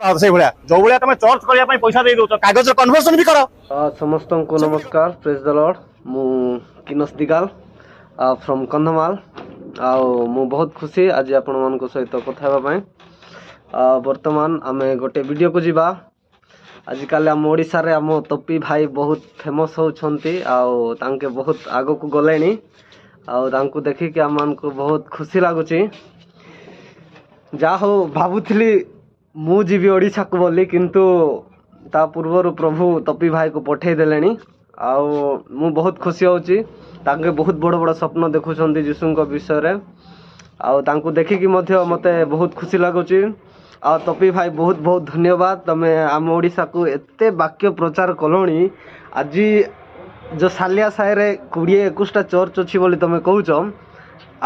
ସେଇଭଳିଆ ଯୋଉ ଭଳିଆ ତମେ ଚର୍ଚ୍ଚ କରିବା ପାଇଁ ପଇସା ଦେଇ ଦଉଛ, କାଗଜ କନଭର୍ସନ ବି କର। ସମସ୍ତଙ୍କୁ ନମସ୍କାର, ପ୍ରେଜ୍ ଦ ଲର୍ଡ। ମୁଁ କିନସ ଦିଗାଲ ଫ୍ରମ୍ କନ୍ଧମାଳ, ଆଉ ମୁଁ ବହୁତ ଖୁସି ଆଜି ଆପଣମାନଙ୍କ ସହିତ କଥା ହେବା ପାଇଁ। ବର୍ତ୍ତମାନ ଆମେ ଗୋଟେ ଭିଡ଼ିଓକୁ ଯିବା। ଆଜିକାଲି ଆମ ଓଡ଼ିଶାରେ ଆମ ତପି ଭାଇ ବହୁତ ଫେମସ୍ ହେଉଛନ୍ତି ଆଉ ତାଙ୍କେ ବହୁତ ଆଗକୁ ଗଲେଣି, ଆଉ ତାଙ୍କୁ ଦେଖିକି ଆମମାନଙ୍କୁ ବହୁତ ଖୁସି ଲାଗୁଛି। ଯାହା ହଉ, ଭାବୁଥିଲି ମୁଁ ଯିବି ଓଡ଼ିଶାକୁ ବୋଲି, କିନ୍ତୁ ତା ପୂର୍ବରୁ ପ୍ରଭୁ ତପି ଭାଇକୁ ପଠେଇ ଦେଲେଣି ଆଉ ମୁଁ ବହୁତ ଖୁସି ହେଉଛି। ତାଙ୍କେ ବହୁତ ବଡ଼ ବଡ଼ ସ୍ୱପ୍ନ ଦେଖୁଛନ୍ତି ଯୀଶୁଙ୍କ ବିଷୟରେ, ଆଉ ତାଙ୍କୁ ଦେଖିକି ମଧ୍ୟ ମୋତେ ବହୁତ ଖୁସି ଲାଗୁଛି। ଆଉ ତପି ଭାଇ, ବହୁତ ବହୁତ ଧନ୍ୟବାଦ, ତମେ ଆମ ଓଡ଼ିଶାକୁ ଏତେ ବାକ୍ୟ ପ୍ରଚାର କଲଣି। ଆଜି ଯେଉଁ ସାଲିଆ ସାହିରେ 20 21ଟା ଚର୍ଚ୍ଚ ଅଛି ବୋଲି ତମେ କହୁଛ,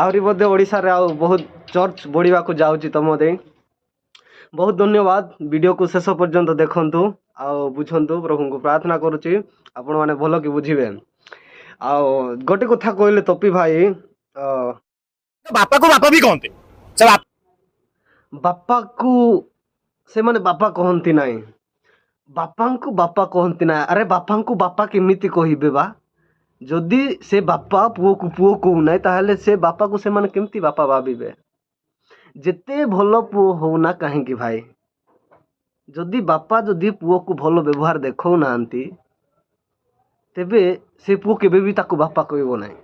ଆହୁରି ମଧ୍ୟ ଓଡ଼ିଶାରେ ଆଉ ବହୁତ ଚର୍ଚ୍ଚ ବଢ଼ିବାକୁ ଯାଉଛି ତମ ଦେଇ। ବହୁତ ଧନ୍ୟବାଦ। ଭିଡ଼ିଓକୁ ଶେଷ ପର୍ଯ୍ୟନ୍ତ ଦେଖନ୍ତୁ ଆଉ ବୁଝନ୍ତୁ। ପ୍ରଭୁଙ୍କୁ ପ୍ରାର୍ଥନା କରୁଛି ଆପଣମାନେ ଭଲ କି ବୁଝିବେ। ଆଉ ଗୋଟେ କଥା କହିଲେ ତପି ଭାଇ, ବାପାକୁ ବାପା ବି କହନ୍ତି ସେ। ବାପାକୁ ସେମାନେ ବାପା କହନ୍ତି ନାହିଁ, ବାପାଙ୍କୁ ବାପା କହନ୍ତି ନାହିଁ। ଆରେ, ବାପାଙ୍କୁ ବାପା କେମିତି କହିବେ ବା? ଯଦି ସେ ବାପା ପୁଅକୁ ପୁଅ କହୁନାହିଁ, ତାହେଲେ ସେ ବାପାକୁ ସେମାନେ କେମିତି ବାପା ଭାବିବେ? ଯେତେ ଭଲ ପୁଅ ହଉନା କାହିଁକି ଭାଇ, ଯଦି ବାପା ଯଦି ପୁଅକୁ ଭଲ ବ୍ୟବହାର ଦେଖାଉନାହାନ୍ତି, ତେବେ ସେ ପୁଅ କେବେ ବି ତାକୁ ବାପା କହିବ ନାହିଁ।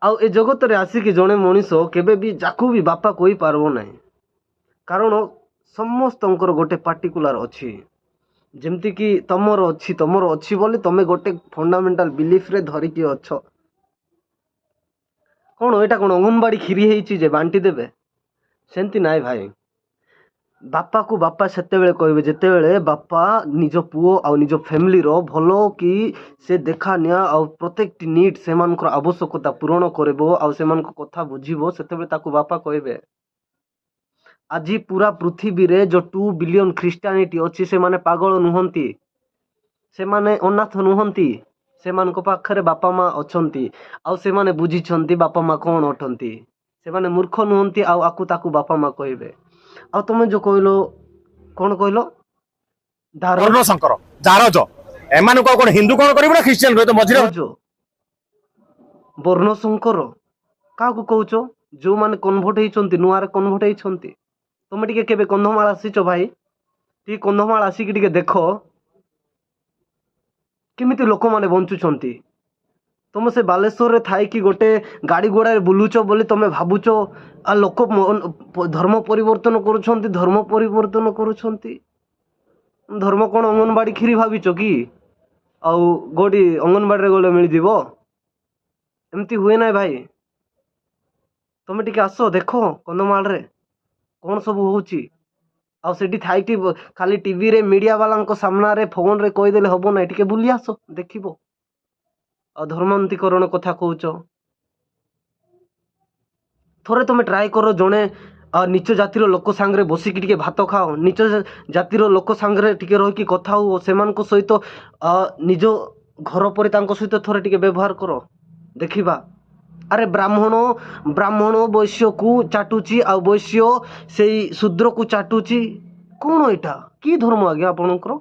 ଆଉ ଏ ଜଗତରେ ଆସିକି ଜଣେ ମଣିଷ କେବେ ବି ଯାକୁ ବି ବାପା କହିପାରିବ ନାହିଁ, କାରଣ ସମସ୍ତଙ୍କର ଗୋଟେ ପାର୍ଟିକୁଲାର ଅଛି। ଯେମିତିକି ତମର ଅଛି, ତମର ଅଛି ବୋଲି ତମେ ଗୋଟେ ଫଣ୍ଡାମେଣ୍ଟାଲ ବିଲିଫରେ ଧରିକି ଅଛ। କ'ଣ ଏଇଟା କ'ଣ ଅଙ୍ଗନବାଡ଼ି କ୍ଷୀରି ହେଇଛି ଯେ ବାଣ୍ଟି ଦେବେ? ସେମିତି ନାଇଁ ଭାଇ। ବାପାକୁ ବାପା ସେତେବେଳେ କହିବେ ଯେତେବେଳେ ବାପା ନିଜ ପୁଅ ଆଉ ନିଜ ଫ୍ୟାମିଲିର ଭଲ କି ସେ ଦେଖା ନିଆ ଆଉ ପ୍ରତ୍ୟେକଟି ନିଡ୍, ସେମାନଙ୍କର ଆବଶ୍ୟକତା ପୂରଣ କରିବ ଆଉ ସେମାନଙ୍କ କଥା ବୁଝିବ, ସେତେବେଳେ ତାକୁ ବାପା କହିବେ। ଆଜି ପୁରା ପୃଥିବୀରେ ଯେଉଁ 2 ବିଲିୟନ ଖ୍ରୀଷ୍ଟିଆନିଟି ଅଛି, ସେମାନେ ପାଗଳ ନୁହନ୍ତି, ସେମାନେ ଅନାଥ ନୁହନ୍ତି। ସେମାନଙ୍କ ପାଖରେ ବାପା ମା ଅଛନ୍ତି ଆଉ ସେମାନେ ବୁଝିଛନ୍ତି ବାପା ମା କ'ଣ ଅଟନ୍ତି। ସେମାନେ ମୂର୍ଖ ନୁହନ୍ତି ଆଉ ଆକୁ ତାକୁ ବାପା ମା କହିବେ। ଆଉ ତମେ ଯେଉଁ କହିଲ, କ'ଣ କହିଲ, ଦାର ବର୍ଣ୍ଣ ଶଙ୍କର, ଜାରଜ, ଏମାନଙ୍କୁ ଆଉ କଣ ହିନ୍ଦୁ କଣ କରିବୁ ନା ଖ୍ରୀଷ୍ଟିଆନ କରିବୁ? ତ ମଝିରେ ଜାରଜ, ବର୍ଣ୍ଣ ଶଙ୍କର କାହାକୁ କହୁଛ? ଯେଉଁମାନେ କନଭର୍ଟ ହେଇଛନ୍ତି, ନୂଆରେ କନଭର୍ଟ ହେଇଛନ୍ତି। ତମେ ଟିକେ କେବେ କନ୍ଧମାଳ ଆସିଛ ଭାଇ? ଟିକେ କନ୍ଧମାଳ ଆସିକି ଟିକେ ଦେଖ କେମିତି ଲୋକମାନେ ବଞ୍ଚୁଛନ୍ତି। ତମେ ସେ ବାଲେଶ୍ୱରରେ ଥାଇକି ଗୋଟେ ଗାଡ଼ି ଘୋଡ଼ାରେ ବୁଲୁଛ ବୋଲି ତମେ ଭାବୁଛ ଆଉ ଲୋକ ଧର୍ମ ପରିବର୍ତ୍ତନ କରୁଛନ୍ତି, ଧର୍ମ ପରିବର୍ତ୍ତନ କରୁଛନ୍ତି। ଧର୍ମ କ'ଣ ଅଙ୍ଗନବାଡ଼ି କ୍ଷୀରି ଭାବିଛ କି? ଆଉ କୋଉଠି ଅଙ୍ଗନବାଡ଼ିରେ ଗଲେ ମିଳିଯିବ? ଏମିତି ହୁଏ ନାହିଁ ଭାଇ। ତମେ ଟିକେ ଆସ, ଦେଖ କନ୍ଧମାଳରେ କ'ଣ ସବୁ ହେଉଛି। ଆଉ ସେଠି ଥାଇକି ଖାଲି ଟିଭିରେ, ମିଡ଼ିଆ ବାଲାଙ୍କ ସାମ୍ନାରେ, ଫୋନରେ କହିଦେଲେ ହେବ ନାହିଁ। ଟିକେ ବୁଲି ଆସ, ଦେଖିବ। ଆଉ ଧର୍ମାନ୍ତରୀକରଣ କଥା କହୁଛ, ଥରେ ତମେ ଟ୍ରାଏ କର, ଜଣେ ନୀଚ ଜାତିର ଲୋକ ସାଙ୍ଗରେ ବସିକି ଟିକେ ଭାତ ଖାଅ, ନୀଚ ଜାତିର ଲୋକ ସାଙ୍ଗରେ ଟିକେ ରହିକି କଥା ହୁଅ, ସେମାନଙ୍କ ସହିତ ନିଜ ଘର ପରି ତାଙ୍କ ସହିତ ଥରେ ଟିକେ ବ୍ୟବହାର କର, ଦେଖିବା। ଆରେ, ବ୍ରାହ୍ମଣ ବ୍ରାହ୍ମଣ ବୈଶ୍ୟକୁ ଚାଟୁଛି ଆଉ ବୈଶ୍ୟ ସେଇ ଶୂଦ୍ରକୁ ଚାଟୁଛି। କ'ଣ ଏଇଟା କି ଧର୍ମ ଆଜ୍ଞା ଆପଣଙ୍କର?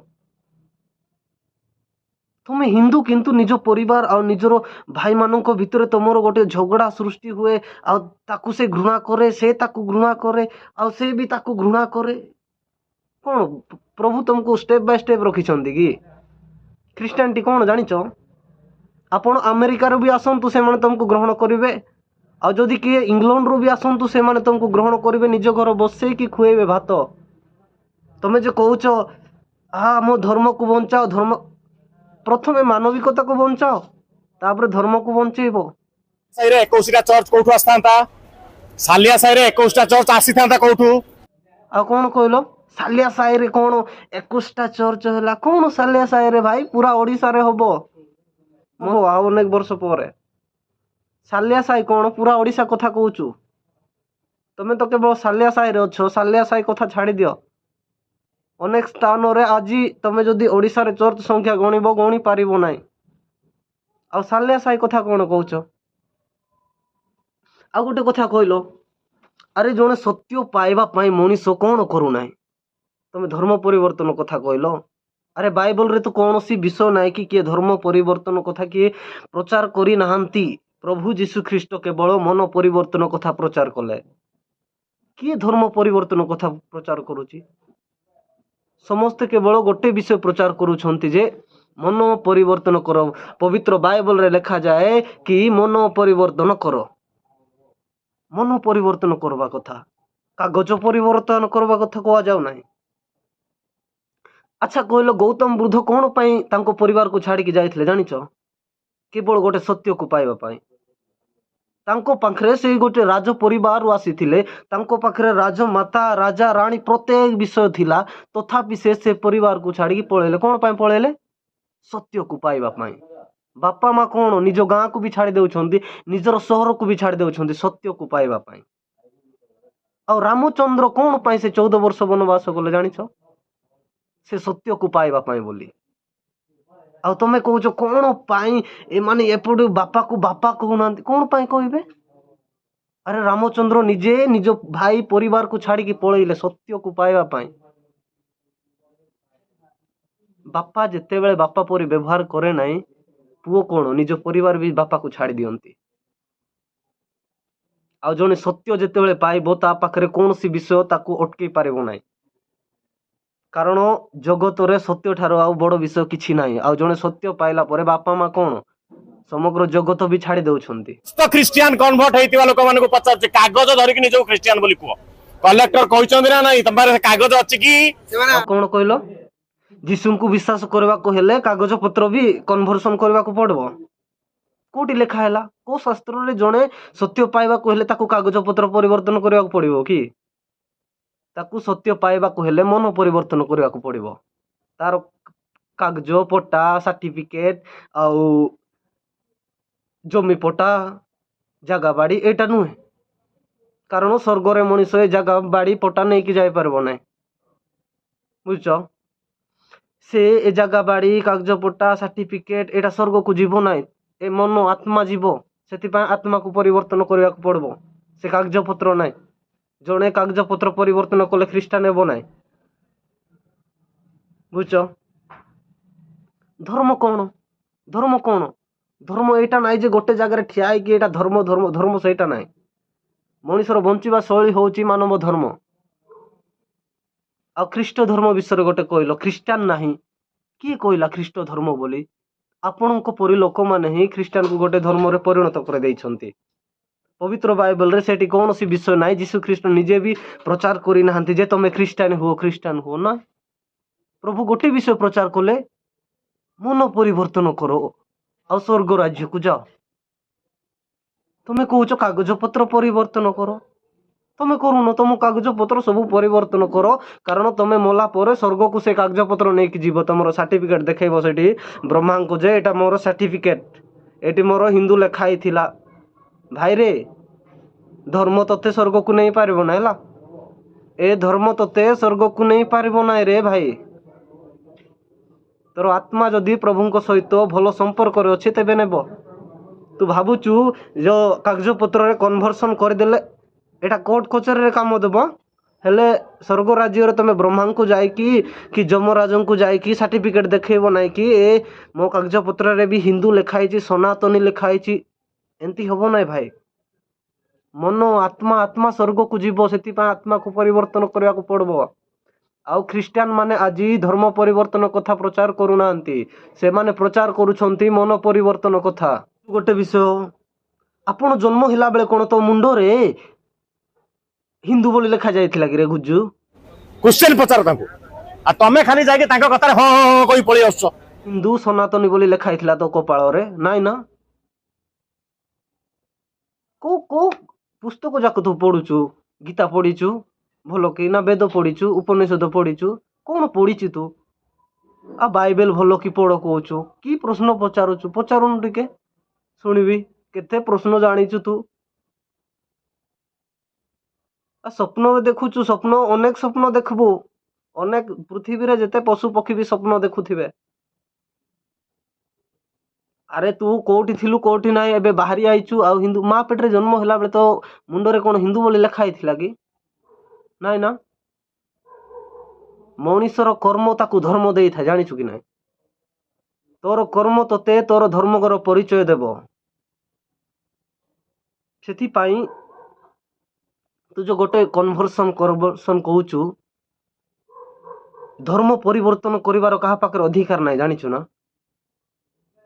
ତୁମେ ହିନ୍ଦୁ, କିନ୍ତୁ ନିଜ ପରିବାର ଆଉ ନିଜର ଭାଇମାନଙ୍କ ଭିତରେ ତମର ଗୋଟେ ଝଗଡ଼ା ସୃଷ୍ଟି ହୁଏ, ଆଉ ତାକୁ ସେ ଘୃଣା କରେ, ସେ ତାକୁ ଘୃଣା କରେ, ଆଉ ସେ ବି ତାକୁ ଘୃଣା କରେ। କ'ଣ ପ୍ରଭୁ ତମକୁ ଷ୍ଟେପ୍ ବାଇ ଷ୍ଟେପ୍ ରଖିଛନ୍ତି କି? ଖ୍ରୀଷ୍ଟିଆନିଟି କ'ଣ ଜାଣିଛ? ଆପଣ ଆମେରିକାରୁ ବି ଆସନ୍ତୁ, ସେମାନେ ତମକୁ ଗ୍ରହଣ କରିବେ। ଆଉ ଯଦି କିଏ ଇଂଲଣ୍ଡରୁ ବି ଆସନ୍ତୁ, ସେମାନେ ତମକୁ ଗ୍ରହଣ କରିବେ, ନିଜ ଘର ବସେଇକି ଖୁଏଇବେ ଭାତ। ତମେ ଯେ କହୁଛ ମୋ ଧର୍ମକୁ ବଞ୍ଚାଅ, ଧର୍ମ ପ୍ରଥମେ ମାନବିକତାକୁ ବଞ୍ଚାଅ, ତାପରେ ଧର୍ମକୁ ବଞ୍ଚେଇବ। ସାହିରେ 21ଟା ଚର୍ଚ୍ଚ କୋଉଠୁ ଆସିଥାନ୍ତା? ସାଲିଆ ସାହିରେ 21ଟା ଚର୍ଚ୍ଚ ଆସିଥାନ୍ତା କୋଉଠୁ? ଆଉ କ'ଣ କହିଲ, ସାଲିଆ ସାହିରେ କ'ଣ 21ଟା ଚର୍ଚ୍ଚ ହେଲା? କ'ଣ ସାଲିଆ ସାହିରେ ଭାଇ, ପୁରା ଓଡ଼ିଶାରେ ହବ ମୁଁ ଆଉ ଅନେକ ବର୍ଷ ପରେ। ସାଲିଆ ସାହି କ'ଣ, ପୁରା ଓଡ଼ିଶା କଥା କହୁଛୁ। ତମେ ତ କେବଳ ସାଲିଆ ସାହିରେ ଅଛ। ସାଲିଆ ସାହି କଥା ଛାଡ଼ିଦିଅ। ଅନେକ ସ୍ଥାନରେ ଆଜି ତମେ ଯଦି ଓଡ଼ିଶାରେ ଚର୍ଚ୍ଚ ସଂଖ୍ୟା ଗଣିବ, ଗଣି ପାରିବ ନାହିଁ। ଆଉ ସାଲିଆ ସାହି କଥା କ'ଣ କହୁଛ? ଆଉ ଗୋଟେ କଥା କହିଲ, ଆରେ ଜଣେ ସତ୍ୟ ପାଇବା ପାଇଁ ମଣିଷ କ'ଣ କରୁନାହିଁ? ତମେ ଧର୍ମ ପରିବର୍ତ୍ତନ କଥା କହିଲ। ଆରେ ବାଇବଲରେ ତ କୌଣସି ବିଷୟ ନାହିଁ କି କିଏ ଧର୍ମ ପରିବର୍ତ୍ତନ କଥା କିଏ ପ୍ରଚାର କରିନାହାନ୍ତି। ପ୍ରଭୁ ଯୀଶୁ ଖ୍ରୀଷ୍ଟ କେବଳ ମନ ପରିବର୍ତ୍ତନ କଥା ପ୍ରଚାର କଲେ। କିଏ ଧର୍ମ ପରିବର୍ତ୍ତନ କଥା ପ୍ରଚାର କରୁଛି? ସମସ୍ତେ କେବଳ ଗୋଟେ ବିଷୟ ପ୍ରଚାର କରୁଛନ୍ତି ଯେ ମନ ପରିବର୍ତ୍ତନ କର। ପବିତ୍ର ବାଇବଲରେ ଲେଖାଯାଏ କି ମନ ପରିବର୍ତ୍ତନ କର। ମନ ପରିବର୍ତ୍ତନ କରିବା କଥା, କାଗଜ ପରିବର୍ତ୍ତନ କରିବା କଥା କୁହାଯାଉ ନାହିଁ। ଆଚ୍ଛା କହିଲ, ଗୌତମ ବୁଦ୍ଧ କ'ଣ ପାଇଁ ତାଙ୍କ ପରିବାରକୁ ଛାଡ଼ିକି ଯାଇଥିଲେ ଜାଣିଛ? କେବଳ ଗୋଟେ ସତ୍ୟକୁ ପାଇବା ପାଇଁ। ତାଙ୍କ ପାଖରେ ସେଇ ଗୋଟେ ରାଜ ପରିବାରରୁ ଆସିଥିଲେ, ତାଙ୍କ ପାଖରେ ରାଜମାତା, ରାଜା, ରାଣୀ ପ୍ରତ୍ୟେକ ବିଷୟ ଥିଲା। ତଥାପି ସେ ସେ ପରିବାରକୁ ଛାଡ଼ିକି ପଳେଇଲେ। କ'ଣ ପାଇଁ ପଳେଇଲେ? ସତ୍ୟକୁ ପାଇବା ପାଇଁ। ବାପା ମା କ'ଣ ନିଜ ଗାଁକୁ ବି ଛାଡ଼ି ଦେଉଛନ୍ତି, ନିଜର ସହରକୁ ବି ଛାଡ଼ି ଦେଉଛନ୍ତି ସତ୍ୟକୁ ପାଇବା ପାଇଁ। ଆଉ ରାମଚନ୍ଦ୍ର କ'ଣ ପାଇଁ ସେ 14 ବର୍ଷ ବନବାସ ଗଲେ ଜାଣିଛ? ସେ ସତ୍ୟକୁ ପାଇବା ପାଇଁ ବୋଲି। ଆଉ ତମେ କହୁଛ କ'ଣ ପାଇଁ ଏମାନେ ଏପଟୁ ବାପାକୁ ବାପା କହୁନାହାନ୍ତି? କ'ଣ ପାଇଁ କହିବେ? ଆରେ ରାମଚନ୍ଦ୍ର ନିଜେ ନିଜ ଭାଇ ପରିବାରକୁ ଛାଡ଼ିକି ପଳେଇଲେ ସତ୍ୟକୁ ପାଇବା ପାଇଁ। ବାପା ଯେତେବେଳେ ବାପା ପରି ବ୍ୟବହାର କରେ ନାହିଁ, ପୁଅ କ'ଣ ନିଜ ପରିବାର ବି ବାପାକୁ ଛାଡ଼ି ଦିଅନ୍ତି। ଆଉ ଜଣେ ସତ୍ୟ ଯେତେବେଳେ ପାଇବ, ତା ପାଖରେ କୌଣସି ବିଷୟ ତାକୁ ଅଟକେଇ ପାରିବ ନାହିଁ। କାରଣ ଜଗତରେ ସତ୍ୟ ଠାରୁ ଆଉ ବଡ଼ ବିଷୟ କିଛି ନାହିଁ। ଆଉ ଜଣେ ସତ୍ୟ ପାଇଲା ପରେ ବାପା ମା କ'ଣ, ସମଗ୍ର ଜଗତ ବି ଛାଡ଼ି ଦେଉଛନ୍ତି। ତ ଖ୍ରୀଷ୍ଟିଆନ କନଭର୍ଟ ହେଇଥିବା ଲୋକମାନଙ୍କୁ ପଚାରୁଛି, କାଗଜ ଧରିକି ନିଜକୁ ଖ୍ରୀଷ୍ଟିଆନ ବୋଲି କୁହ। କଲେକ୍ଟର କହିଛନ୍ତି ନା ନାଇଁ? ତମ ପାଖରେ କାଗଜ ଅଛି କି? ଆଉ କ'ଣ କହିଲ? ଯୀଶୁଙ୍କୁ ବିଶ୍ୱାସ କରିବାକୁ ହେଲେ କାଗଜ ପତ୍ର ବି କନଭର୍ସନ କରିବାକୁ ପଡିବ? କୋଉଠି ଲେଖା ହେଲା? କୋଉ ଶାସ୍ତ୍ରରେ ଜଣେ ସତ୍ୟ ପାଇବାକୁ ହେଲେ ତାକୁ କାଗଜ ପତ୍ର ପରିବର୍ତ୍ତନ କରିବାକୁ ପଡିବ କି? ତାକୁ ସତ୍ୟ ପାଇବାକୁ ହେଲେ ମନ ପରିବର୍ତ୍ତନ କରିବାକୁ ପଡିବ। ତାର କାଗଜ ପଟା, ସାର୍ଟିଫିକେଟ ଆଉ ଜମି ପଟା, ଜାଗା ବାଡି ଏଇଟା ନୁହେଁ। କାରଣ ସ୍ୱର୍ଗରେ ମଣିଷ ଏ ଜାଗା ବାଡି ପଟା ନେଇକି ଯାଇପାରିବ ନାହିଁ, ବୁଝୁଛ? ସେ ଏ ଜାଗା ବାଡି, କାଗଜ ପଟା, ସାର୍ଟିଫିକେଟ ଏଇଟା ସ୍ୱର୍ଗକୁ ଯିବ ନାହିଁ। ଏ ମନ ଆତ୍ମା ଯିବ। ସେଥିପାଇଁ ଆତ୍ମାକୁ ପରିବର୍ତ୍ତନ କରିବାକୁ ପଡିବ, ସେ କାଗଜ ପତ୍ର ନାହିଁ। ଜଣେ କାଗଜ ପତ୍ର ପରିବର୍ତ୍ତନ କଲେ ଖ୍ରୀଷ୍ଟାନ ହେବ ନାହିଁ, ବୁଝୁଛ? ଧର୍ମ କ'ଣ? ଧର୍ମ କ'ଣ? ଧର୍ମ ଏଇଟା ନାହିଁ ଯେ ଗୋଟେ ଜାଗାରେ ଠିଆ ହେଇକି ଏଇଟା ଧର୍ମ, ଧର୍ମ, ଧର୍ମ, ସେଇଟା ନାହିଁ। ମଣିଷର ବଞ୍ଚିବା ଶୈଳୀ ହେଉଛି ମାନବ ଧର୍ମ। ଆଉ ଖ୍ରୀଷ୍ଟ ଧର୍ମ ବିଷୟରେ ଗୋଟେ କହିଲ, ଖ୍ରୀଷ୍ଟାନ ନାହିଁ। କିଏ କହିଲା ଖ୍ରୀଷ୍ଟ ଧର୍ମ ବୋଲି? ଆପଣଙ୍କ ପରି ଲୋକମାନେ ହିଁ ଖ୍ରୀଷ୍ଟାନକୁ ଗୋଟେ ଧର୍ମରେ ପରିଣତ କରିଦେଇଛନ୍ତି। ପବିତ୍ର ବାଇବଲରେ ସେଠି କୌଣସି ବିଷୟ ନାହିଁ। ଯୀଶୁ ଖ୍ରୀଷ୍ଟ ନିଜେ ବି ପ୍ରଚାର କରିନାହାନ୍ତି ଯେ ତମେ ଖ୍ରୀଷ୍ଟାନ ହୁଅ, ଖ୍ରୀଷ୍ଟାନ ହୁଅ ନା। ପ୍ରଭୁ ଗୋଟେ ବିଷୟ ପ୍ରଚାର କଲେ, ମନ ପରିବର୍ତ୍ତନ କର ଆଉ ସ୍ୱର୍ଗ ରାଜ୍ୟକୁ ଯାଅ। ତମେ କହୁଛ କାଗଜପତ୍ର ପରିବର୍ତ୍ତନ କର। ତମେ କରୁନ, ତମ କାଗଜପତ୍ର ସବୁ ପରିବର୍ତ୍ତନ କର। କାରଣ ତମେ ମଲା ପରେ ସ୍ୱର୍ଗକୁ ସେ କାଗଜପତ୍ର ନେଇକି ଯିବ। ତମର ସାର୍ଟିଫିକେଟ ଦେଖେଇବ ସେଠି ବ୍ରହ୍ମାଙ୍କୁ ଯେ ଏଇଟା ମୋର ସାର୍ଟିଫିକେଟ, ଏଠି ମୋର ହିନ୍ଦୁ ଲେଖା ହେଇଥିଲା। ଭାଇରେ, ଧର୍ମ ତତେ ସ୍ୱର୍ଗକୁ ନେଇପାରିବ ନା। ହେଲା, ଏ ଧର୍ମ ତତେ ସ୍ୱର୍ଗକୁ ନେଇପାରିବ ନାହିଁ ରେ ଭାଇ। ତୋର ଆତ୍ମା ଯଦି ପ୍ରଭୁଙ୍କ ସହିତ ଭଲ ସମ୍ପର୍କରେ ଅଛି, ତେବେ ନେବ। ତୁ ଭାବୁଛୁ ଯୋଉ କାଗଜପତ୍ରରେ କନଭର୍ସନ କରିଦେଲେ ଏଇଟା କୋର୍ଟ କଚେରୀରେ କାମ ଦେବ, ହେଲେ ସ୍ୱର୍ଗ ରାଜ୍ୟରେ ତମେ ବ୍ରହ୍ମାଙ୍କୁ ଯାଇକି କି ଯମରାଜଙ୍କୁ ଯାଇକି ସାର୍ଟିଫିକେଟ ଦେଖେଇବ ନାହିଁ କି ଏ ମୋ କାଗଜପତ୍ରରେ ବି ହିନ୍ଦୁ ଲେଖା ହେଇଛି, ସନାତନୀ ଲେଖା ହେଇଛି। ଏମିତି ହବ ନାହିଁ ଭାଇ। ମନ ଆତ୍ମା, ଆତ୍ମା ସ୍ୱର୍ଗକୁ ଯିବ। ସେଥିପାଇଁ ଆତ୍ମାକୁ ପରିବର୍ତ୍ତନ କରିବାକୁ ପଡ଼ିବ। ଆଉ ଖ୍ରୀଷ୍ଟିଆନ ମାନେ ଆଜି ଧର୍ମ ପରିବର୍ତ୍ତନ କଥା ପ୍ରଚାର କରୁନାହାନ୍ତି, ସେମାନେ ପ୍ରଚାର କରୁଛନ୍ତି ମନ ପରିବର୍ତ୍ତନ କଥା। ଗୋଟେ ବିଷୟ, ଆପଣ ଜନ୍ମ ହେଲା ବେଳେ କ'ଣ ତୋ ମୁଣ୍ଡରେ ହିନ୍ଦୁ ବୋଲି ଲେଖା ଯାଇଥିଲା କି ରେ ଗୁଜୁ? କ୍ୱେଶ୍ଚନ ପଚାର ତାଙ୍କୁ। ଆଉ ତମେ ଖାଲି ଯାଇକି ତାଙ୍କ କଥାରେ ହଁ ହଁ ହଁ କହି ପଳେଇ ଆସୁଛ। ହିନ୍ଦୁ ସନାତନୀ ବୋଲି ଲେଖା ହେଇଥିଲା ତୋ କପାଳରେ? ନାଇଁ ନା? କୋଉ କୋଉ ପୁସ୍ତକ ଯାକ ତୁ ପଢୁଛୁ? ଗୀତା ପଢିଛୁ ଭଲ କି ନା ବେଦ ପଢିଛୁ, ଉପନିଷଦ ପଢିଛୁ, କ'ଣ ପଢିଛୁ ତୁ? ଆଉ ବାଇବେଲ ଭଲ କି ପଢ କହୁଛୁ। କି ପ୍ରଶ୍ନ ପଚାରୁଛୁ? ପଚାରୁନୁ ଟିକେ ଶୁଣିବି। କେତେ ପ୍ରଶ୍ନ ଜାଣିଛୁ ତୁ? ଆଉ ସ୍ୱପ୍ନରେ ଦେଖୁଛୁ ସ୍ୱପ୍ନ, ଅନେକ ସ୍ୱପ୍ନ ଦେଖିବୁ। ଅନେକ ପୃଥିବୀରେ ଯେତେ ପଶୁ ପକ୍ଷୀ ବି ସ୍ୱପ୍ନ ଦେଖୁଥିବେ। ଆରେ ତୁ କୋଉଠି ଥିଲୁ, କୋଉଠି ନାହିଁ, ଏବେ ବାହାରି ଆଇଛୁ। ଆଉ ହିନ୍ଦୁ, ମା ପେଟରେ ଜନ୍ମ ହେଲା ବେଳେ ତ ମୁଣ୍ଡରେ କ'ଣ ହିନ୍ଦୁ ବୋଲି ଲେଖା ହେଇଥିଲା କି? ନାଇଁ ନା? ମଣିଷର କର୍ମ ତାକୁ ଧର୍ମ ଦେଇଥାଏ, ଜାଣିଛୁ କି ନାହିଁ? ତୋର କର୍ମ ତୋତେ ତୋର ଧର୍ମଙ୍କର ପରିଚୟ ଦେବ। ସେଥିପାଇଁ ତୁ ଯୋଉ ଗୋଟେ କନଭର୍ସନ କନଭର୍ସନ କହୁଛୁ, ଧର୍ମ ପରିବର୍ତ୍ତନ କରିବାର କାହା ପାଖରେ ଅଧିକାର ନାହିଁ, ଜାଣିଛୁ ନା?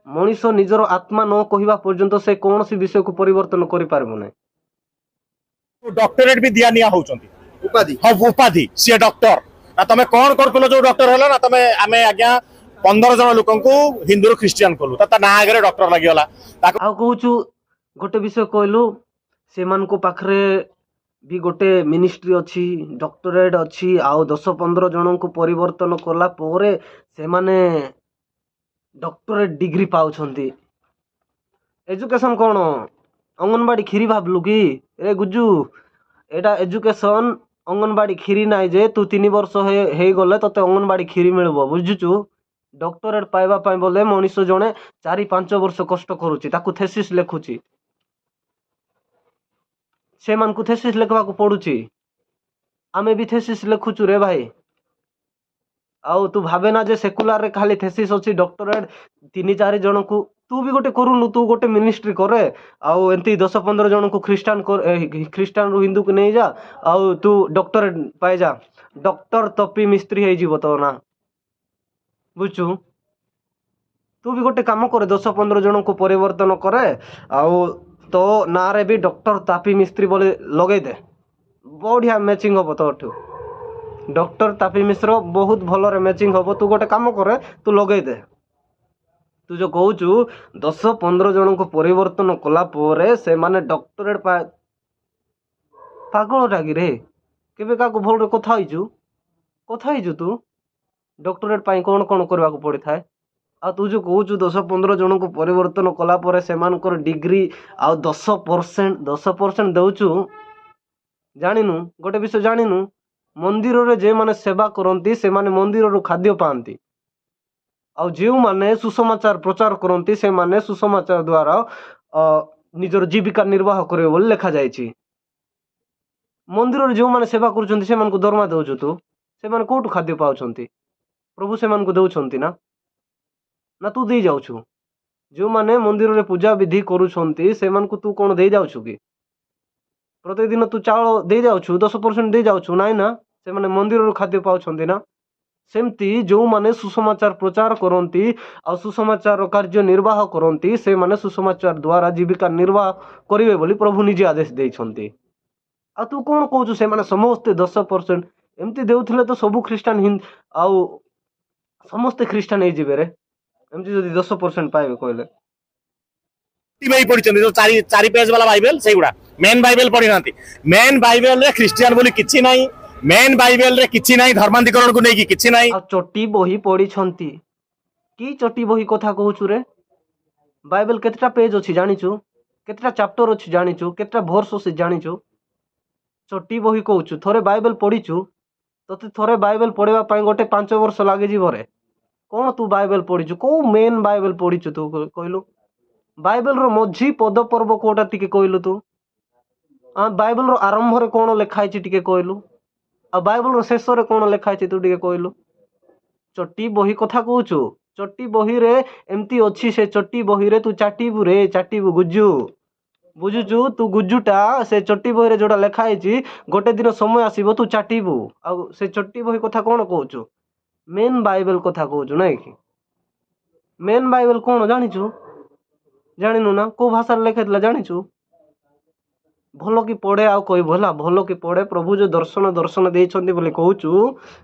ମଣିଷ ନିଜର ଆତ୍ମା ନ କହିବା ପର୍ଯ୍ୟନ୍ତ ସେ କୌଣସି ବିଷୟକୁ ପରିବର୍ତ୍ତନ କରିପାରିବ ନାହିଁ। ଡକ୍ଟରେଟ ବି ଦିଆ ନିଆ ହଉଛନ୍ତି। ଉପାଧି। ହଁ, ଉପାଧି। ସିଏ ଡକ୍ଟର ନା ତମେ କଣ କରୁଥିଲ ଯୋଉ ଡକ୍ଟର ହେଲା? ନା ତମେ, ଆମେ ଆଜ୍ଞା 15 ଜଣ ଲୋକଙ୍କୁ ହିନ୍ଦୁରୁ ଖ୍ରୀଷ୍ଟିଆନ କଲୁ। ତ ତା ନାଁ ଆଗରେ ଡକ୍ଟର ଲାଗିଗଲା ତାକୁ। ଆଉ କହୁଛୁ, ଗୋଟେ ବିଷୟ କହିଲୁ, ସେମାନଙ୍କ ପାଖରେ ବି ଗୋଟେ ମିନିଷ୍ଟ୍ରି ଅଛି, ଡକ୍ଟରେଟ୍ ଅଛି, ଆଉ 10-15 ଜଣଙ୍କୁ ପରିବର୍ତ୍ତନ କଲା ପରେ ସେମାନେ ଡକ୍ଟରେଟ୍ ଡିଗ୍ରୀ ପାଉଛନ୍ତି। ଏଜୁକେସନ୍ କ'ଣ ଅଙ୍ଗନବାଡ଼ି କ୍ଷୀରି ଭାବିଲୁ କି ରେ ଗୁଜୁ? ଏଇଟା ଏଜୁକେସନ୍ ଅଙ୍ଗନବାଡ଼ି କ୍ଷୀରି ନାହିଁ ଯେ ତୁ 3 ବର୍ଷ ହେଇଗଲେ ତୋତେ ଅଙ୍ଗନବାଡ଼ି କ୍ଷୀରି ମିଳିବ, ବୁଝୁଛୁ? ଡକ୍ଟରେଟ୍ ପାଇବା ପାଇଁ ବୋଲେ ମଣିଷ ଜଣେ 4-5 ବର୍ଷ କଷ୍ଟ କରୁଛି, ତାକୁ ଥେସିସ୍ ଲେଖୁଛି, ସେମାନଙ୍କୁ ଥେସିସ୍ ଲେଖିବାକୁ ପଡୁଛି। ଆମେ ବି ଥେସିସ୍ ଲେଖୁଛୁ ରେ ଭାଇ। ଆଉ ତୁ ଭାବେ ନା ଯେ ସେକୁଲାରରେ ଖାଲି ଥେସିସ୍ ଅଛି, ଡକ୍ଟରେଟ୍ 3-4 ଜଣଙ୍କୁ। ତୁ ବି ଗୋଟେ କରୁନୁ, ତୁ ଗୋଟେ ମିନିଷ୍ଟ୍ରି କରେ ଆଉ ଏମିତି 10-15 ଜଣଙ୍କୁ ଖ୍ରୀଷ୍ଟାନ, ଖ୍ରୀଷ୍ଟାନରୁ ହିନ୍ଦୁକୁ ନେଇଯା ଆଉ ତୁ ଡକ୍ଟରେଟ୍ ପାଇଯା। ଡକ୍ଟର ତପି ମିସ୍ତ୍ରୀ ହେଇଯିବ ତୋ ନା, ବୁଝୁଛୁ? ତୁ ବି ଗୋଟେ କାମ କରେ, 10-15 ଜଣଙ୍କୁ ପରିବର୍ତ୍ତନ କରେ ଆଉ ତୋ ନାଁରେ ବି ଡକ୍ଟର ତାପି ମିସ୍ତ୍ରୀ ବୋଲି ଲଗେଇଦେ। ବଢ଼ିଆ ମ୍ୟାଚିଂ ହବ ତୋଠୁ। ଡକ୍ଟର ତାପି ମିଶ୍ର ବହୁତ ଭଲରେ ମ୍ୟାଚିଂ ହବ। ତୁ ଗୋଟେ କାମ କରେ, ତୁ ଲଗେଇଦେ। ତୁ ଯୋଉ କହୁଛୁ 10-15 ଜଣଙ୍କୁ ପରିବର୍ତ୍ତନ କଲା ପରେ ସେମାନେ ଡକ୍ଟରେଟ୍ ପା, ପାଗଳଟା କିରେ? କେବେ କାହାକୁ ଭଲରେ କଥା ହେଇଛୁ? କଥା ହେଇଛୁ ତୁ? ଡକ୍ଟରେଟ୍ ପାଇଁ କ'ଣ କ'ଣ କରିବାକୁ ପଡ଼ିଥାଏ? ଆଉ ତୁ ଯୋଉ କହୁଛୁ 10-15 ଜଣଙ୍କୁ ପରିବର୍ତ୍ତନ କଲା ପରେ ସେମାନଙ୍କର ଡିଗ୍ରୀ ଆଉ 10%, 10% ଦେଉଛୁ, ଜାଣିନୁ? ଗୋଟେ ବିଷୟ ଜାଣିନୁ? ମନ୍ଦିରରେ ଯେଉଁମାନେ ସେବା କରନ୍ତି ସେମାନେ ମନ୍ଦିରରୁ ଖାଦ୍ୟ ପାଆନ୍ତି, ଆଉ ଯେଉଁମାନେ ସୁସମାଚାର ପ୍ରଚାର କରନ୍ତି ସେମାନେ ସୁସମାଚାର ଦ୍ୱାରା ନିଜର ଜୀବିକା ନିର୍ବାହ କରିବେ ବୋଲି ଲେଖାଯାଇଛି। ମନ୍ଦିରରେ ଯେଉଁମାନେ ସେବା କରୁଛନ୍ତି ସେମାନଙ୍କୁ ଦରମା ଦେଉଛୁ ତୁ। ସେମାନେ କୋଉଠୁ ଖାଦ୍ୟ ପାଉଛନ୍ତି? ପ୍ରଭୁ ସେମାନଙ୍କୁ ଦେଉଛନ୍ତି ନା ନା ତୁ ଦେଇ ଯାଉଛୁ? ଯେଉଁମାନେ ମନ୍ଦିରରେ ପୂଜା ବିଧି କରୁଛନ୍ତି ସେମାନଙ୍କୁ ତୁ କ'ଣ ଦେଇ ଯାଉଛୁ କି? ପ୍ରତିଦିନ ତୁ ଚାଉଳ ଦେଇ ଯାଉଛୁ, 10% ଦେଇ ଯାଉଛୁ? ନାଇଁ ନା, ସେମାନେ ମନ୍ଦିରରୁ ଖାଦ୍ୟ ପାଉଛନ୍ତି ନା। ସେମିତି ଯେଉଁମାନେ ସୁସମାଚାର ପ୍ରଚାର କରନ୍ତି ଆଉ ସୁସମାଚାର କାର୍ଯ୍ୟ ନିର୍ବାହ କରନ୍ତି, ସେମାନେ ସୁସମାଚାର ଦ୍ୱାରା ଜୀବିକା ନିର୍ବାହ କରିବେ ବୋଲି ପ୍ରଭୁ ନିଜେ ଆଦେଶ ଦେଇଛନ୍ତି। ଆଉ ତୁ କ'ଣ କହୁଛୁ ସେମାନେ ସମସ୍ତେ 10%? ଏମିତି ଦେଉଥିଲେ ତ ସବୁ ଖ୍ରୀଷ୍ଟାନ ଆଉ ସମସ୍ତେ ଖ୍ରୀଷ୍ଟାନ ହେଇଯିବେ ରେ, ଏମିତି ଯଦି 10% ପାଇବେ କହିଲେ। ବହି ପଢିଛନ୍ତି ଯୋଉ ଚାରି ଚାରି ପେଜ ବାଲା ବାଇବେଲ, ସେଇଗୁଡା। ମେନ୍ ବାଇବେଲ ପଢିନାହାନ୍ତି। ମେନ୍ ବାଇବେଲରେ ଖ୍ରୀଷ୍ଟିଆନ ବୋଲି କିଛି ନାହିଁ। ମେନ୍ ବାଇବେଲରେ କିଛି ନାହିଁ, ଧର୍ମାନ୍ତରୀକରଣକୁ ନେଇକି କିଛି ନାହିଁ। ଆଉ ଚଟି ବହି ପଢିଛନ୍ତି କି? ଚଟି ବହି କଥା କହୁଛୁ ରେ? ବାଇବେଲ କେତେଟା ପେଜ ଅଛି ଜାଣିଛୁ? କେତେଟା ଚାପ୍ଟର ଅଛି ଜାଣିଛୁ? କେତେଟା ଭର୍ସ ଅଛି ଜାଣିଛୁ? ଚଟି ବହି କହୁଛୁ। ଥରେ ବାଇବେଲ ପଢିଛୁ? ତତେ ଥରେ ବାଇବେଲ ପଢିବା ପାଇଁ ଗୋଟେ 5 ବର୍ଷ ଲାଗିଯିବ ରେ। କ'ଣ ତୁ ବାଇବେଲ ପଢିଛୁ? କୋଉ ମେନ୍ ବାଇବେଲ ପଢିଛୁ ତୁ କହିଲୁ? ବାଇବେଲର ମଝି ପଦ ପର୍ବ କୋଉଟା ଟିକେ କହିଲୁ ତୁ? ବାଇବେଲର ଆରମ୍ଭରେ କ'ଣ ଲେଖା ହେଇଛି ଟିକେ କହିଲୁ? ଆଉ ବାଇବେଲର ଶେଷରେ କ'ଣ ଲେଖା ହେଇଛି ତୁ ଟିକେ କହିଲୁ? ଚଟି ବହି କଥା କହୁଛୁ। ଚଟି ବହିରେ ଏମିତି ଅଛି, ସେ ଚଟି ବହିରେ ତୁ ଚାଟିବୁ ରେ, ଚାଟିବୁ ଗୁଜୁ, ବୁଝୁଛୁ ତୁ ଗୁଜୁଟା? ସେ ଚଟି ବହିରେ ଯୋଉଟା ଲେଖା ହେଇଛି, ଗୋଟେ ଦିନ ସମୟ ଆସିବ ତୁ ଚାଟିବୁ। ଆଉ ସେ ଚଟି ବହି କଥା କ'ଣ କହୁଛୁ? ମେନ୍ ବାଇବେଲ କଥା କହୁଛୁ ନାଇଁ କି? ମେନ୍ ବାଇବେଲ କ'ଣ ଜାଣିଛୁ? ଜାଣିନୁ ନା? କୋଉ ଭାଷାରେ ଲେଖା ହେଇଥିଲା ଜାଣିଛୁ? ଭଲ କି ପଢେ ଆଉ କହିବୁ, ହେଲା? ଭଲ କି ପଢେ। ପ୍ରଭୁ ଯୋଉ ଦର୍ଶନ ଦର୍ଶନ ଦେଇଛନ୍ତି ବୋଲି କହୁଛୁ,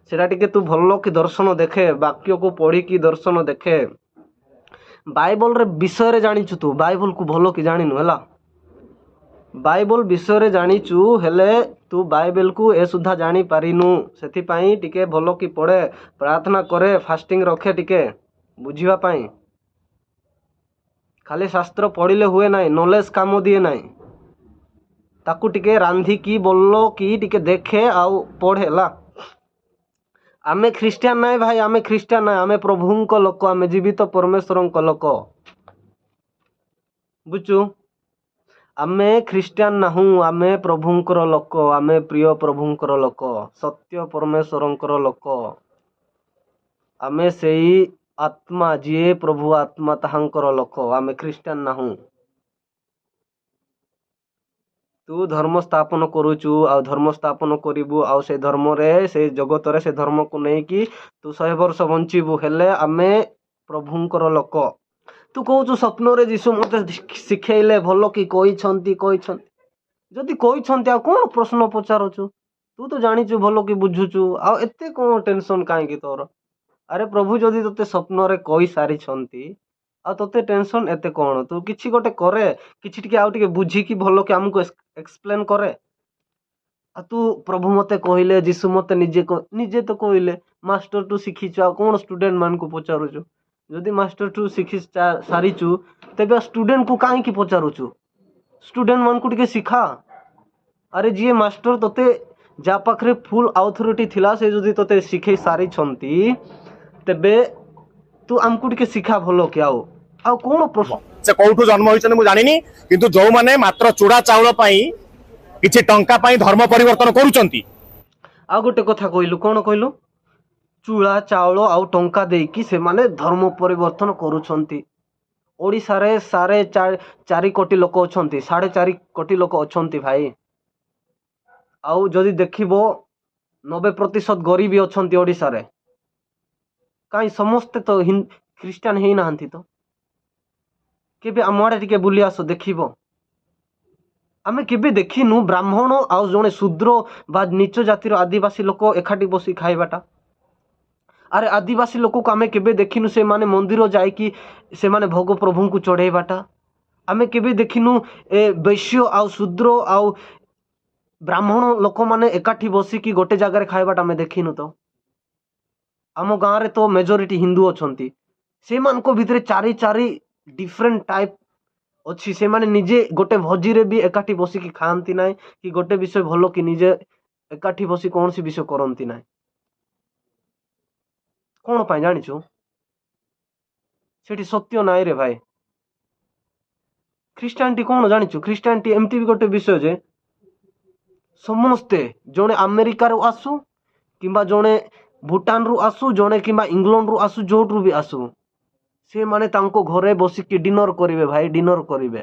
ସେଟା ଟିକେ ତୁ ଭଲ କି ଦର୍ଶନ ଦେଖେ, ବାକ୍ୟକୁ ପଢିକି ଦର୍ଶନ ଦେଖେ। ବାଇବଲରେ ବିଷୟରେ ଜାଣିଛୁ ତୁ, ବାଇବଲକୁ ଭଲ କି ଜାଣିନୁ, ହେଲା? ବାଇବଲ ବିଷୟରେ ଜାଣିଛୁ, ହେଲେ ତୁ ବାଇବେଲକୁ ଏ ସୁଦ୍ଧା ଜାଣିପାରିନୁ। ସେଥିପାଇଁ ଟିକେ ଭଲ କି ପଢେ, ପ୍ରାର୍ଥନା କରେ, ଫାଷ୍ଟିଂ ରଖେ ଟିକେ ବୁଝିବା ପାଇଁ। ଖାଲି ଶାସ୍ତ୍ର ପଢିଲେ ହୁଏ ନାହିଁ, ନଲେଜ କାମ ଦିଏ ନାହିଁ। ତାକୁ ଟିକେ ରାନ୍ଧିକି ଭଲ କି ଟିକେ ଦେଖେ ଆଉ ପଢେ, ହେଲା? ଆମେ ଖ୍ରୀଷ୍ଟିଆନ ନାଇଁ ଭାଇ, ଆମେ ଖ୍ରୀଷ୍ଟିଆନ ନାଇଁ, ଆମେ ପ୍ରଭୁଙ୍କ ଲୋକ, ଆମେ ଜୀବିତ ପରମେଶ୍ୱରଙ୍କ ଲୋକ, ବୁଝୁଛୁ? ଆମେ ଖ୍ରୀଷ୍ଟିଆନ ନାହୁଁ, ଆମେ ପ୍ରଭୁଙ୍କର ଲୋକ, ଆମେ ପ୍ରିୟ ପ୍ରଭୁଙ୍କର ଲୋକ, ସତ୍ୟ ପରମେଶ୍ୱରଙ୍କର ଲୋକ। ଆମେ ସେଇ ଆତ୍ମା ଯିଏ ପ୍ରଭୁ ଆତ୍ମା ତାହାଙ୍କର ଲୋକ, ଆମେ ଖ୍ରୀଷ୍ଟିଆନ ନାହୁଁ। ତୁ ଧର୍ମ ସ୍ଥାପନ କରୁଛୁ ଆଉ ଧର୍ମ ସ୍ଥାପନ କରିବୁ, ଆଉ ସେ ଧର୍ମରେ, ସେ ଜଗତରେ ସେ ଧର୍ମକୁ ନେଇକି ତୁ 100 ବର୍ଷ ବଞ୍ଚିବୁ। ହେଲେ ଆମେ ପ୍ରଭୁଙ୍କର ଲୋକ। ତୁ କହୁଛୁ ସ୍ୱପ୍ନରେ ଯୀଶୁ ମୋତେ ଶିଖେଇଲେ ଭଲ କି କହିଛନ୍ତି, କହିଛନ୍ତି। ଯଦି କହିଛନ୍ତି ଆଉ କ'ଣ ପ୍ରଶ୍ନ ପଚାରୁଛୁ? ତୁ ତ ଜାଣିଛୁ ଭଲ କି ବୁଝୁଛୁ, ଆଉ ଏତେ କ'ଣ ଟେନସନ୍ କାହିଁକି ତୋର? ଆରେ ପ୍ରଭୁ ଯଦି ତୋତେ ସ୍ୱପ୍ନରେ କହିସାରିଛନ୍ତି ଆଉ ତୋତେ ଟେନସନ୍ ଏତେ କ'ଣ? ତୁ କିଛି ଗୋଟେ କରେ, କିଛି ଟିକେ ଆଉ ଟିକେ ବୁଝିକି ଭଲ କି ଆମକୁ ଏକ୍ସପ୍ଲେନ୍ କରେ। ଆଉ ତୁ ପ୍ରଭୁ ମୋତେ କହିଲେ, ଯୀଶୁ ମୋତେ ନିଜେ ତ କହିଲେ, ମାଷ୍ଟରଠୁ ଶିଖିଛୁ, ଆଉ କ'ଣ ଷ୍ଟୁଡେଣ୍ଟ ମାନଙ୍କୁ ପଚାରୁଛୁ? ଯଦି ମାଷ୍ଟରଠୁ ଶିଖି ସାରିଛୁ ତେବେ ଷ୍ଟୁଡେଣ୍ଟକୁ କାହିଁକି ପଚାରୁଛୁ? ଷ୍ଟୁଡେଣ୍ଟ ମାନଙ୍କୁ ଟିକେ ଶିଖା। ଆରେ ଯିଏ ମାଷ୍ଟର ତୋତେ, ଯାହା ପାଖରେ ଫୁଲ୍ ଅଥରିଟି ଥିଲା, ସେ ଯଦି ତୋତେ ଶିଖେଇ ସାରିଛନ୍ତି ତେବେ ତୁ ଆମକୁ ଟିକେ ଶିଖା ଭଲ କି। ଆଉ ଆଉ କ'ଣ ପ୍ରଶ୍ନ? ସେ କୋଉଠୁ ଜନ୍ମ ହୋଇଛନ୍ତି ମୁଁ ଜାଣିନି, କିନ୍ତୁ ଯୋଉମାନେ ମାତ୍ର ଚୂଡା ଚାଉଳ ପାଇଁ, କିଛି ଟଙ୍କା ପାଇଁ ଧର୍ମ ପରିବର୍ତ୍ତନ କରୁଛନ୍ତି। ଆଉ ଗୋଟେ କଥା କହିଲୁ, କ'ଣ କହିଲୁ? ଚୂଡ଼ା ଚାଉଳ ଆଉ ଟଙ୍କା ଦେଇକି ସେମାନେ ଧର୍ମ ପରିବର୍ତ୍ତନ କରୁଛନ୍ତି। ଓଡ଼ିଶାରେ 4.5 କୋଟି ଲୋକ ଅଛନ୍ତି, 4.5 କୋଟି ଲୋକ ଅଛନ୍ତି ଭାଇ। ଆଉ ଯଦି ଦେଖିବ 90% ଗରିବୀ ଅଛନ୍ତି ଓଡ଼ିଶାରେ। କାହିଁ ସମସ୍ତେ ତ ଖ୍ରୀଷ୍ଟିଆନ ହେଇନାହାନ୍ତି ତ? କେବେ ଆମ ଆଡ଼େ ଟିକେ ବୁଲି ଆସ, ଦେଖିବ। ଆମେ କେବେ ଦେଖିନୁ ବ୍ରାହ୍ମଣ ଆଉ ଜଣେ ଶୂଦ୍ର ବା ନୀଚ ଜାତିର ଆଦିବାସୀ ଲୋକ ଏକାଠି ବସି ଖାଇବାଟା। ଆରେ ଆଦିବାସୀ ଲୋକକୁ ଆମେ କେବେ ଦେଖିନୁ ସେମାନେ ମନ୍ଦିର ଯାଇକି ସେମାନେ ଭୋଗ ପ୍ରଭୁଙ୍କୁ ଚଢ଼େଇବାଟା। ଆମେ କେବେ ଦେଖିନୁ ଏ ବୈଶ୍ୟ ଆଉ ଶୂଦ୍ର ଆଉ ବ୍ରାହ୍ମଣ ଲୋକମାନେ ଏକାଠି ବସିକି ଗୋଟେ ଜାଗାରେ ଖାଇବାଟା ଆମେ ଦେଖିନୁ ତ? ଆମ ଗାଁରେ ତ ମେଜରିଟି ହିନ୍ଦୁ ଅଛନ୍ତି, ସେମାନଙ୍କ ଭିତରେ 4 ଡିଫରେଣ୍ଟ ଟାଇପ୍ ଅଛି। ସେମାନେ ନିଜେ ଗୋଟେ ଭୋଜିରେ ବି ଏକାଠି ବସିକି ଖାଆନ୍ତି ନାହିଁ, କି ଗୋଟେ ବିଷୟ ଭଲ କି ନିଜେ ଏକାଠି ବସି କୌଣସି ବିଷୟ କରନ୍ତି ନାହିଁ। କ'ଣ ପାଇଁ ଜାଣିଛୁ? ସେଠି ସତ୍ୟ ନାହିଁ ରେ ଭାଇ। ଖ୍ରୀଷ୍ଟିଆନଟି କ'ଣ ଜାଣିଛୁ? ଖ୍ରୀଷ୍ଟିଆନଟି ଏମିତି ବି ଗୋଟେ ବିଷୟ ଯେ ସମସ୍ତେ, ଜଣେ ଆମେରିକାରୁ ଆସୁ କିମ୍ବା ଜଣେ ଭୁଟାନରୁ ଆସୁ, ଜଣେ କିମ୍ବା ଇଂଲଣ୍ଡରୁ ଆସୁ, ଯେଉଁଠୁ ବି ଆସୁ, ସେମାନେ ତାଙ୍କ ଘରେ ବସିକି ଡିନର କରିବେ ଭାଇ, ଡିନର କରିବେ।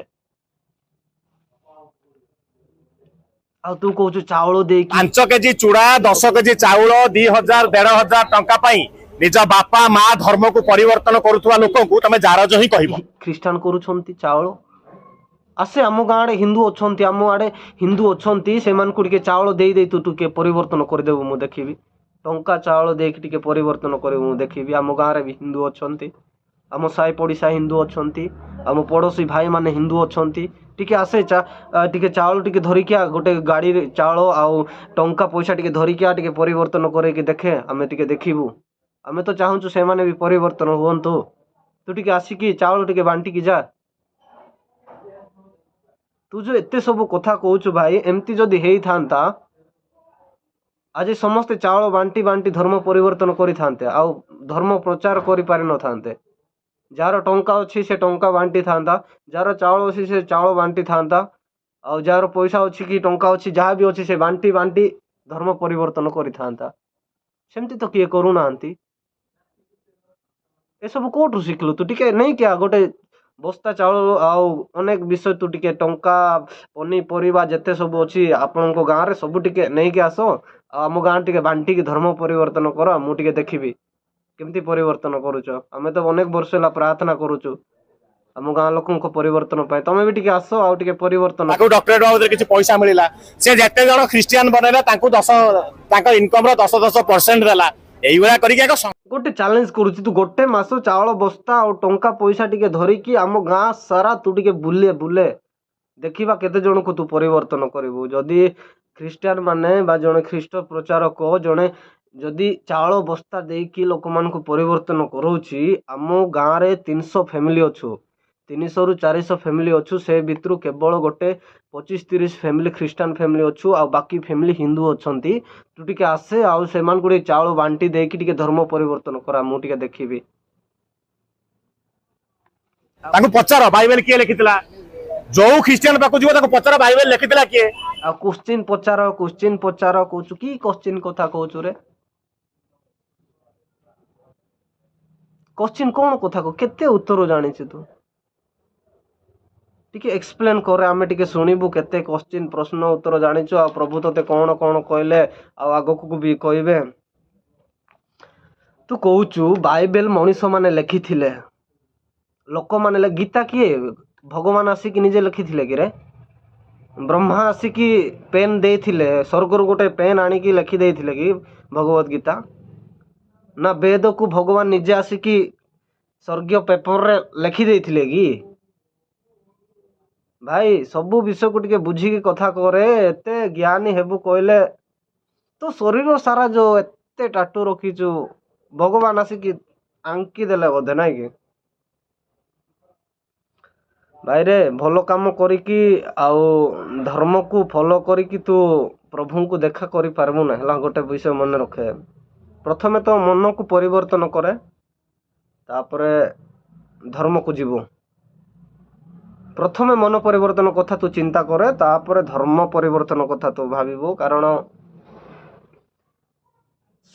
ଆଉ ତୁ କହୁଛୁ ଚାଉଳ ଦେଇକି 5 କେଜି ଚୂଡ଼ା, 10 କେଜି ଚାଉଳ, 2000 1500 ଟଙ୍କା ପାଇଁ ନିଜ ବାପା ମା ଧର୍ମକୁ ପରିବର୍ତ୍ତନ କରୁଥିବା ଲୋକଙ୍କୁ ତମେ ଜାରଜ ହିଁ କହିବ। ଖ୍ରୀଷ୍ଟିଆନ କରୁଛନ୍ତି ଚାଉଳ। ଆସେ ଆମ ଗାଁ ଆଡ଼େ ହିନ୍ଦୁ ଅଛନ୍ତି, ଆମ ଆଡ଼େ ହିନ୍ଦୁ ଅଛନ୍ତି, ସେମାନଙ୍କୁ ଟିକେ ଚାଉଳ ଦେଇ ଦେଇ ତୁ ଟିକେ ପରିବର୍ତ୍ତନ କରିଦେବୁ, ମୁଁ ଦେଖିବି। ଟଙ୍କା ଚାଉଳ ଦେଇକି ଟିକେ ପରିବର୍ତ୍ତନ କରିବୁ, ମୁଁ ଦେଖିବି। ଆମ ଗାଁରେ ବି ହିନ୍ଦୁ ଅଛନ୍ତି, ଆମ ସାହି ପଡ଼ିଶା ହିନ୍ଦୁ ଅଛନ୍ତି, ଆମ ପଡ଼ୋଶୀ ଭାଇମାନେ ହିନ୍ଦୁ ଅଛନ୍ତି। ଟିକେ ଆସେ, ଟିକେ ଚାଉଳ ଟିକେ ଧରିକି ଆ, ଗୋଟେ ଗାଡ଼ିରେ ଚାଉଳ ଆଉ ଟଙ୍କା ପଇସା ଟିକେ ଧରିକି ଆ, ଟିକେ ପରିବର୍ତ୍ତନ କରେଇକି ଦେଖେ, ଆମେ ଟିକେ ଦେଖିବୁ। ଆମେ ତ ଚାହୁଁଛୁ ସେମାନେ ବି ପରିବର୍ତ୍ତନ ହୁଅନ୍ତୁ। ତୁ ଟିକେ ଆସିକି ଚାଉଳ ଟିକେ ବାଣ୍ଟିକି ଯା। ତୁ ଯେଉଁ ଏତେ ସବୁ କଥା କହୁଛୁ ଭାଇ, ଏମିତି ଯଦି ହେଇଥାନ୍ତା ଆଜି ସମସ୍ତେ ଚାଉଳ ବାଣ୍ଟି ବାଣ୍ଟି ଧର୍ମ ପରିବର୍ତ୍ତନ କରିଥାନ୍ତେ, ଆଉ ଧର୍ମ ପ୍ରଚାର କରିପାରିନଥାନ୍ତେ। ଯାହାର ଟଙ୍କା ଅଛି ସେ ଟଙ୍କା ବାଣ୍ଟିଥାନ୍ତା, ଯାହାର ଚାଉଳ ଅଛି ସେ ଚାଉଳ ବାଣ୍ଟିଥାନ୍ତା, ଆଉ ଯାହାର ପଇସା ଅଛି କି ଟଙ୍କା ଅଛି ଯାହା ବି ଅଛି ସେ ବାଣ୍ଟି ବାଣ୍ଟି ଧର୍ମ ପରିବର୍ତ୍ତନ କରିଥାନ୍ତା। ସେମିତି ତ କିଏ କରୁନାହାନ୍ତି। ଏସବୁ କୋଉଠୁ ଶିଖିଲୁ ତୁ? ଟିକେ ନେଇକି ଆ ଗୋଟେ ବସ୍ତା ଚାଉଳ ଆଉ ଅନେକ ବିଷୟ, ତୁ ଟିକେ ଟଙ୍କା ପନିପରିବା ଯେତେ ସବୁ ଅଛି ଆପଣଙ୍କ ଗାଁରେ ସବୁ ଟିକେ ନେଇକି ଆସ, ଆଉ ଆମ ଗାଁ ଟିକେ ବାଣ୍ଟିକି ଧର୍ମ ପରିବର୍ତ୍ତନ କର, ମୁଁ ଟିକେ ଦେଖିବି କେମିତି ପରିବର୍ତ୍ତନ କରୁଛ। ଆମେ ତ ଅନେକ ବର୍ଷ ହେଲା ପ୍ରାର୍ଥନା କରୁଛୁ ଆମ ଗାଁ ଲୋକଙ୍କ ପରିବର୍ତ୍ତନ ପାଇଁ, ତମେ ବି ଟିକେ ଆସ ଆଉ ଟିକେ ପରିବର୍ତ୍ତନ। ତାକୁ ଡକ୍ଟରେଟ ବାବଦରେ କିଛି ପଇସା ମିଳିଲା, ସେ ଯେତେ ଜଣ ଖ୍ରୀଷ୍ଟିଆନ ବନେଇଲା ତାଙ୍କୁ ତାଙ୍କ ଇନକମ ର 10-10% ଦେଲା। ଏଇଭଳିଆ କରିକି ଏକ ଗୋଟେ ଚ୍ୟାଲେଞ୍ଜ କରୁଛି, ତୁ ଗୋଟେ ମାସ ଚାଉଳ ବସ୍ତା ଆଉ ଟଙ୍କା ପଇସା ଟିକେ ଧରିକି ଆମ ଗାଁ ସାରା ତୁ ଟିକେ ବୁଲେ ବୁଲେ, ଦେଖିବା କେତେ ଜଣକୁ ତୁ ପରିବର୍ତ୍ତନ କରିବୁ। ଯଦି ଖ୍ରୀଷ୍ଟିଆନ ମାନେ ବା ଜଣେ ଖ୍ରୀଷ୍ଟ ପ୍ରଚାରକ ଜଣେ ଯଦି ଚାଉଳ ବସ୍ତା ଦେଇକି ଲୋକମାନଙ୍କୁ ପରିବର୍ତ୍ତନ କରାଉଛି, ଆମ ଗାଁରେ 300 ଫ୍ୟାମିଲି ଅଛୁ, 300ରୁ 400 ଫ୍ୟାମିଲି ଅଛୁ, ସେ ଭିତରୁ କେବଳ ଗୋଟେ 25-30 ଫ୍ୟାମିଲି ଖ୍ରୀଷ୍ଟିଆନ ଫ୍ୟାମିଲି ଅଛୁ, ଆଉ ବାକି ଫ୍ୟାମିଲି ହିନ୍ଦୁ ଅଛନ୍ତି। ତୁ ଟିକେ ଆସେ ଆଉ ସେମାନଙ୍କୁ ଟିକେ ଚାଉଳ ବାଣ୍ଟି ଦେଇକି ଟିକେ ଧର୍ମ ପରିବର୍ତ୍ତନ କରା, ମୁଁ ଟିକେ ଦେଖିବି। ତାଙ୍କୁ ପଚାର ବାଇବେଲ କିଏ ଲେଖିଥିଲା, ଯୋଉ ଖ୍ରୀଷ୍ଟିଆନ ପାଖକୁ ଯିବ ତାକୁ ପଚାର ବାଇବେଲ ଲେଖିଥିଲା କିଏ। ଆଉ କୋଶ୍ଚିନ୍ ପଚାର, କୋଶ୍ଚିନ୍ ପଚାର କହୁଛୁ, କି କୋଶ୍ଚିନ୍ କଥା କହୁଛୁ ରେ? କୋଶ୍ଚିନ୍ କ'ଣ କଥା କହ, କେତେ ଉତ୍ତର ଜାଣିଛୁ ତୁ? ଟିକେ ଏକ୍ସପ୍ଲେନ୍ କରେ, ଆମେ ଟିକେ ଶୁଣିବୁ। କେତେ କୋଶ୍ଚିନ୍ ପ୍ରଶ୍ନ ଉତ୍ତର ଜାଣିଛୁ, ଆଉ ପ୍ରଭୁ ତୋତେ କ'ଣ କ'ଣ କହିଲେ, ଆଉ ଆଗକୁ ବି କହିବେ। ତୁ କହୁଛୁ ବାଇବେଲ ମଣିଷମାନେ ଲେଖିଥିଲେ, ଲୋକମାନେ। ଗୀତା କିଏ, ଭଗବାନ ଆସିକି ନିଜେ ଲେଖିଥିଲେ କିରେ? ବ୍ରହ୍ମା ଆସିକି ପେନ୍ ଦେଇଥିଲେ, ସ୍ୱର୍ଗରୁ ଗୋଟେ ପେନ୍ ଆଣିକି ଲେଖି ଦେଇଥିଲେ କି ଭଗବତ ଗୀତା? ନା ବେଦକୁ ଭଗବାନ ନିଜେ ଆସିକି ସ୍ୱର୍ଗୀୟ ପେପରରେ ଲେଖି ଦେଇଥିଲେ କି? ଭାଇ, ସବୁ ବିଷୟକୁ ଟିକେ ବୁଝିକି କଥା କରେ। ଏତେ ଜ୍ଞାନୀ ହେବୁ କହିଲେ, ତୋ ଶରୀର ସାରା ଯୋଉ ଏତେ ଟାଟୁ ରଖିଛୁ, ଭଗବାନ ଆସିକି ଆଙ୍କି ଦେଲେ ବୋଧେ, ନାଇଁ କି? ଭାଇରେ, ଭଲ କାମ କରିକି ଆଉ ଧର୍ମକୁ ଫଲୋ କରିକି ତୁ ପ୍ରଭୁଙ୍କୁ ଦେଖା କରିପାରିବୁ ନା। ହେଲା, ଗୋଟେ ବିଷୟ ମନେ ରଖେ। ପ୍ରଥମେ ତ ମନକୁ ପରିବର୍ତ୍ତନ କରେ, ତାପରେ ଧର୍ମକୁ ଯିବୁ। ପ୍ରଥମେ ମନ ପରିବର୍ତ୍ତନ କଥା ତୁ ଚିନ୍ତା କରେ, ତାପରେ ଧର୍ମ ପରିବର୍ତ୍ତନ କଥା ତୁ ଭାବିବୁ। କାରଣ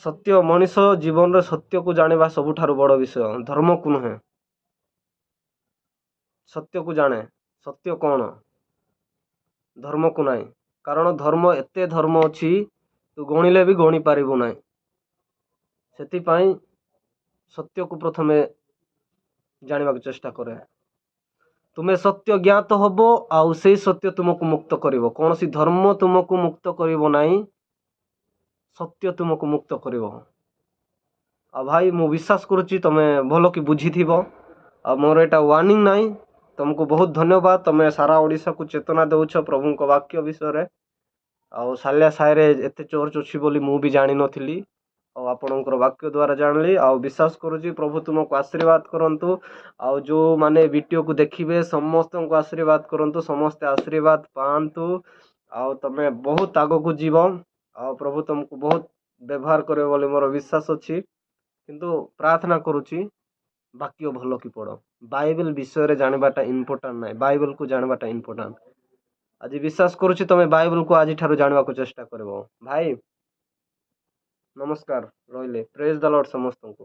ସତ୍ୟ, ମଣିଷ ଜୀବନରେ ସତ୍ୟକୁ ଜାଣିବା ସବୁଠାରୁ ବଡ଼ ବିଷୟ, ଧର୍ମକୁ ନୁହେଁ। ସତ୍ୟକୁ ଜାଣେ, ସତ୍ୟ କ'ଣ, ଧର୍ମକୁ ନାହିଁ। କାରଣ ଧର୍ମ, ଏତେ ଧର୍ମ ଅଛି, ତୁ ଗଣିଲେ ବି ଗଣି ପାରିବୁ ନାହିଁ। ସେଥିପାଇଁ ସତ୍ୟକୁ ପ୍ରଥମେ ଜାଣିବାକୁ ଚେଷ୍ଟା କରେ। ତୁମେ ସତ୍ୟ ଜ୍ଞାତ ହବ, ଆଉ ସେଇ ସତ୍ୟ ତୁମକୁ ମୁକ୍ତ କରିବ। କୌଣସି ଧର୍ମ ତୁମକୁ ମୁକ୍ତ କରିବ ନାହିଁ, ସତ୍ୟ ତୁମକୁ ମୁକ୍ତ କରିବ। ଆଉ ଭାଇ, ମୁଁ ବିଶ୍ୱାସ କରୁଛି ତମେ ଭଲ କି ବୁଝିଥିବ, ଆଉ ମୋର ଏଇଟା ୱାର୍ଣ୍ଣିଂ ନାହିଁ। ତମକୁ ବହୁତ ଧନ୍ୟବାଦ। ତମେ ସାରା ଓଡ଼ିଶାକୁ ଚେତନା ଦେଉଛ ପ୍ରଭୁଙ୍କ ବାକ୍ୟ ବିଷୟରେ। ଆଉ ସାଲିଆ ସାହିରେ ଏତେ ଚର୍ଚ୍ଚ ଅଛି ବୋଲି ମୁଁ ବି ଜାଣିନଥିଲି, ଆଉ ଆପଣଙ୍କର ବାକ୍ୟ ଦ୍ୱାରା ଜାଣିଲି। ଆଉ ବିଶ୍ୱାସ କରୁଛି ପ୍ରଭୁ ତୁମକୁ ଆଶୀର୍ବାଦ କରନ୍ତୁ, ଆଉ ଯେଉଁମାନେ ଭିଡ଼ିଓକୁ ଦେଖିବେ ସମସ୍ତଙ୍କୁ ଆଶୀର୍ବାଦ କରନ୍ତୁ। ସମସ୍ତେ ଆଶୀର୍ବାଦ ପାଆନ୍ତୁ, ଆଉ ତମେ ବହୁତ ଆଗକୁ ଯିବ, ଆଉ ପ୍ରଭୁ ତୁମକୁ ବହୁତ ବ୍ୟବହାର କରିବେ ବୋଲି ମୋର ବିଶ୍ୱାସ ଅଛି। କିନ୍ତୁ ପ୍ରାର୍ଥନା କରୁଛି, ବାକ୍ୟ ଭଲ କି ପଢ଼। ବାଇବେଲ ବିଷୟରେ ଜାଣିବାଟା ଇମ୍ପୋର୍ଟାଣ୍ଟ ନାହିଁ, ବାଇବେଲକୁ ଜାଣିବାଟା ଇମ୍ପୋର୍ଟାଣ୍ଟ। ଆଜି ବିଶ୍ୱାସ କରୁଛି ତମେ ବାଇବେଲକୁ ଆଜିଠାରୁ ଜାଣିବାକୁ ଚେଷ୍ଟା କରିବ। ଭାଇ, ନମସ୍କାର, ରହିଲି। ପ୍ରେଜ୍ ଦ ଲର୍ଡ ସମସ୍ତଙ୍କୁ।